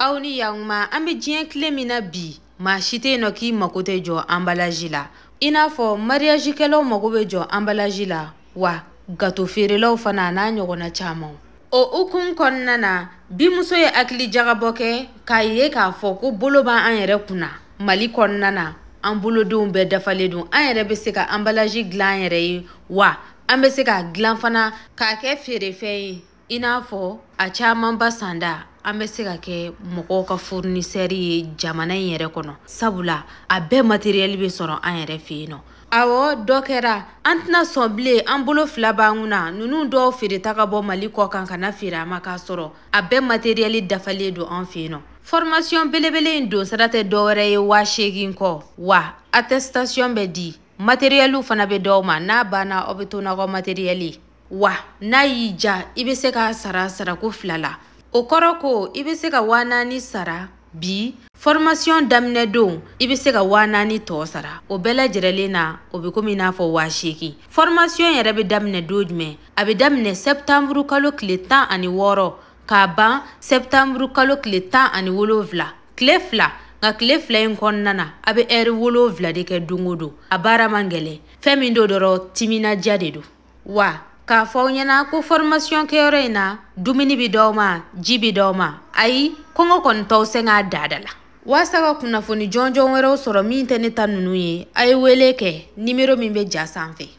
Aw ni yakuma, an bɛ diɲɛ tile min na bi, maa si tɛ yen nɔ k'i mako tɛ jɔ emballage la. I n'a fɔ mariagekɛlaw mako bɛ jɔ emballage la, wa gâteau feerelaw fana n'a ɲɔgɔnna caman. O hukumu kɔnɔna na, bimuso ye hakili jagabɔ kɛ k'a ye k'a fɔ ko bolo b'an yɛrɛ kunna Mali kɔnɔna na. An bolodenw bɛɛ dafalen don, an yɛrɛ bɛ se ka emballage dilan an yɛrɛ ye, wa an bɛ se k'a dilan fana k'a kɛ feerefɛn ye. I n'a fɔ a camanba sanda, an bɛ se ka kɛ mɔgɔw ka fournisseur ye jamana in yɛrɛ kɔnɔ, sabula a bɛɛ matériel bɛ sɔrɔ an yɛrɛ fɛ yen nɔ. Awɔ, dɔ kɛra, an tɛna sɔn bilen an bolo fila b'an kunna ninnu dɔw feereta ka bɔ Mali kɔ kan ka na feere an ma, k'a sɔrɔ a bɛɛ matériel dafalen don an fɛ yen nɔ. Formation belebele in don sara tɛ dɔwɛrɛ ye 8000 kɔ, wa attestation bɛ di, matériel fana bɛ d'aw ma. N'a banna, aw bɛ to n'aw ka matériel ye, wa n'a y'i ja, i bɛ se k'a sara sarako fila la. O kɔrɔ ko i bɛ se ka 4000 sara bi, formation daminɛ don i bɛ se ka 4000 tɔ sara. O bɛɛ lajɛlen na, o bɛ komi i n'a fɔ 8000. Formation yɛrɛ bɛ daminɛ don jumɛn? A bɛ daminɛ septembre kalo tile 16 k'a ban septembre kalo tile 17, tile fila. Nka tile fila in kɔnɔna na, a bɛ ɛri 7 de kɛ don o don. A baara man gɛlɛn, fɛn min don dɔrɔn, timinadiya de don. Wa k'a fɔ aw ɲɛna ko formation kɛyɔrɔ in na, dumuni bɛ d'aw ma, ji bɛ d'aw ma, ayi, kɔngɔ kɔni t'aw sɛgɛn a dada la. Walasa ka kunnafoni jɔnjɔn wɛrɛw sɔrɔ min tɛ ne ta ninnu ye, a ye wele kɛ nimero min bɛ ja sanfɛ.